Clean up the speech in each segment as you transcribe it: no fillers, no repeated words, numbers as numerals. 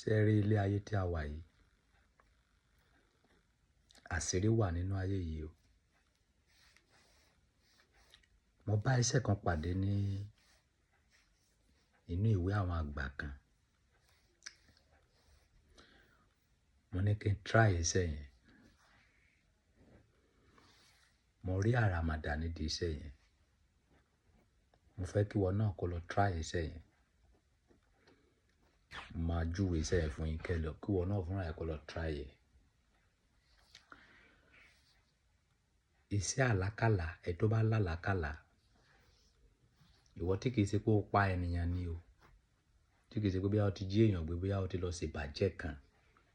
Ṣé ẹ rí ilé ayé tí a wà yìí? Àṣírí wà nínú ayé yìí o. Mo bá iṣẹ́ kan pàdé ní inú ìwé àwọn àgbà kan. Mo ní kí n try iṣẹ́ yẹn. Mo rí àràmàdà nídìí iṣẹ́ yẹn. Mo fẹ́ kí ìwọ náà kó lọ try iṣẹ́ yẹn. Mo máa júwe iṣẹ́ yẹn fún yín kí ẹ lọ, kí ìwọ náà fúnra ẹ kó lọ try ẹ̀. Iṣẹ́ àlákàlà, ẹ tó bá làlákàlà, ìwọ tí kì í ṣe pé ó pa ènìyàn ni o. Tí kì í ṣe pé bóyá o ti jí èèyàn gbé, bóyá o ti lọ ṣe ìbàjẹ́ kan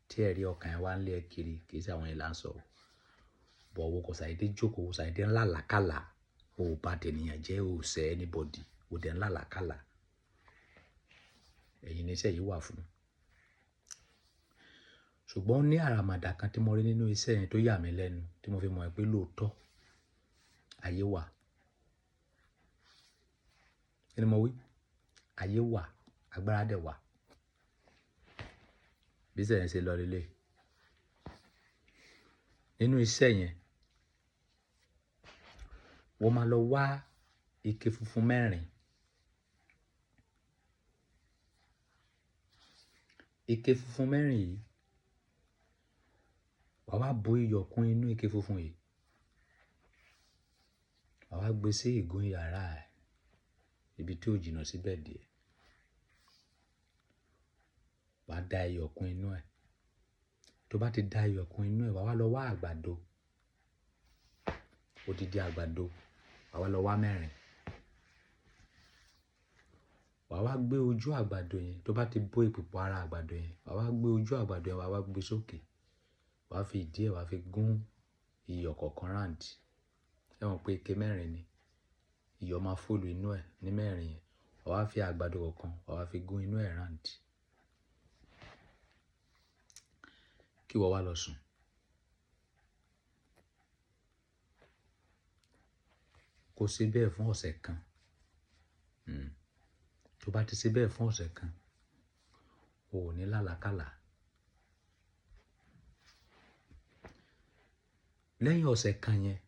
tí ẹ̀rí ọkàn ẹ wá ń lé ẹ kiri, kì í ṣe àwọn yẹn là ń sọ. But wo kò ṣàdédé jókòó, o ṣàdédé ń làlákàlà, o ò bá tènìyàn jẹ́, o ò ṣẹ̀ anybody, o dẹ̀ ń làlákàlà. Ẹ̀yin ni iṣẹ́ yìí wà fún. Ṣùgbọ́n ó ní àràmàdà kan tí mo rí nínú iṣẹ́ yẹn tó yà mí lẹ́nu, tí mo fi mọ̀ pé lóòótọ́ ayé wà. Kí ni mo wí? Ayé wà, agbára dẹ̀ wà. Bí iṣẹ́ yẹn ṣe lọ lélẹ̀. Nínú iṣẹ́ yẹn, wọ́n máa lọ wá ike funfun mẹ́rin. Ike funfun mẹ́rin yìí, wà wá bu iyọ̀ kún inú ike funfun yìí. Wà wá gbé sí igun yàrá ẹ, ibi tí ó jìnnà síbẹ̀ díẹ̀. Wà á da iyọ̀ kún inú ẹ̀. Tó bá ti da iyọ̀ kún inú ẹ̀, wà wá lọ wá àgbàdo. Odidi àgbàdo, wà wá lọ wá mẹ́rin. Wà wá gbé ojú àgbàdo yẹn, tó bá ti bó ìpùpù ara àgbàdo yẹn, wà wá gbé ojú àgbàdo yẹn, wà wá gbé sókè. Wà á fi ìdí ẹ, wà á fi gún iyọ̀ kọ̀ọ̀kan round. Ẹ mọ̀ pé ike mẹ́rin ni. Iyọ̀ máa fòlù inú ẹ̀ ní mẹ́rin yẹn. Wà wá fi àgbàdo kọ̀ọ̀kan, wà wá fi gún inú ẹ̀ round. Kí ìwọ wá lọ sùn. Kó ṣe bẹ́ẹ̀ fún ọ̀sẹ̀ kan. Tó bá ti ṣe bẹ́ẹ̀ fún ọ̀sẹ̀ kan, o ò ní làlákàlà. Lẹ́yìn ọ̀sẹ̀ kan yẹn,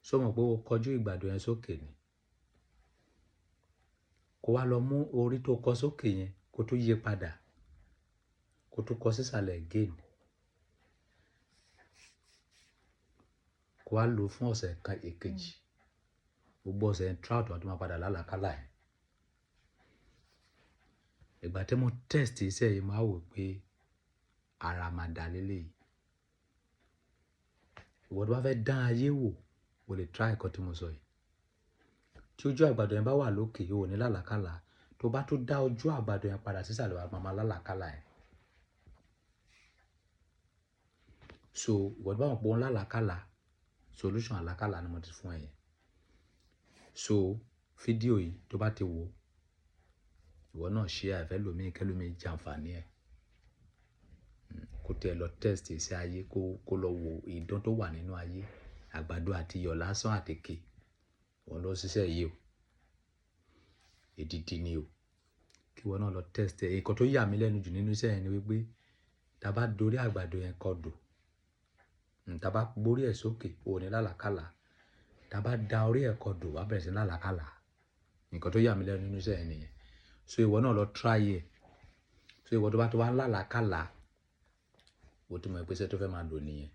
ṣé o mọ̀ pé o kọjú ìgbàdo yẹn sókè ni? Kó wá lọ mú orí tó kọ sókè yẹn, kó tó yí padà, kó tó kọ sísàlẹ̀ again. Kó wá lò fún ọ̀sẹ̀ kan èkejì. Gbogbo ọ̀sẹ̀ yẹn throughout wà tó máa padà làlákàlà yẹn. Ìgbà tí mo test iṣẹ́ yìí, màá wò pé àràmàdà lélẹ̀ yìí. Ìwọ tó bá fẹ́ dán ayé wò, o lè try nǹkan tí mo sọ yìí. Tí ojú àgbàdo yẹn bá wà lókè, o ò ní làlákàlà. Tó bá tó dá ojú àgbàdo yẹn padà sísàlẹ̀, wà á máa làlákàlà yẹn. So ìwọ tó bá mọ̀ pé o ń làlákàlà, solution àlákàlà ni mo ti fún ẹ yẹn. So fídíò yìí tó bá ti wò, ìwọ náà share ẹ fẹ́lòmíì, kẹ́lòmíì jẹ àǹfààní ẹ̀. Kó tí ẹ lọ test iṣẹ́ ayé, kó lọ wo ìdán tó wà nínú ayé, àgbàdo àti iyọ̀ lásán àti ike. Òun ló ń ṣiṣẹ́ yìí o. Èdìdì ni o. Kí ìwọ náà lọ test ẹ. Nǹkan tó yà mí lẹ́nu jù nínú iṣẹ́ yẹn ni wípé tí a bá dorí àgbàdo yẹn kodò, tí a bá gbórí ẹ̀ sókè, o ò ní làlákàlà. Tí a bá da orí ẹ̀ kodò, wà á bẹ̀rẹ̀ sí ní làlákàlà. Nǹkan tó yà mí lẹ́nu nínú iṣẹ́ yẹn nìyẹn. So ìwọ náà lọ try ẹ. So ìwọ tó bá ti wá làlákàlà, o ti mọ̀ pé iṣẹ́ tó fẹ́ máa lò nìyẹn.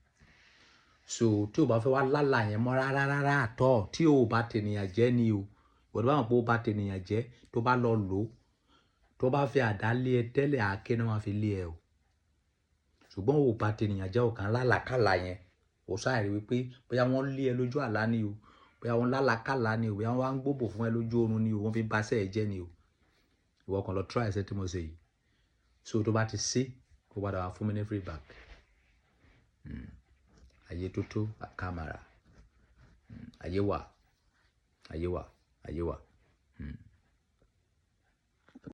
So tí o bá fẹ́ wá lálà yẹn mọ́ rárá rárá at all, tí o ò bá tènìyàn jẹ́ ni o. Ìwọ tó bá mọ̀ pé o bá tènìyàn jẹ́, tó bá lọ lò, tó bá fi àdá lé ẹ tẹ́lẹ̀, àáké ni wọ́n máa fi lé ẹ o. Ṣùgbọ́n o ò bá tènìyàn jẹ́, o kàn làlákàlà yẹn. O sáà rí wípé bóyá wọ́n lé ẹ lójú àlá ni o, bóyá wọ́n làlákàlà ni o, bóyá wọ́n wá ń gbóbò fún ẹ lójú oorun ni o, wọ́n fi bá iṣẹ́ ẹ jẹ́ ni o. Ìwọ kan lọ try iṣẹ́ tí mo ṣe yìí. So tó bá ti ṣe, kó padà wá fún mi ní feedback. Ayé tó tó àkàmàrà. Ayé wà, ayé wà, ayé wà.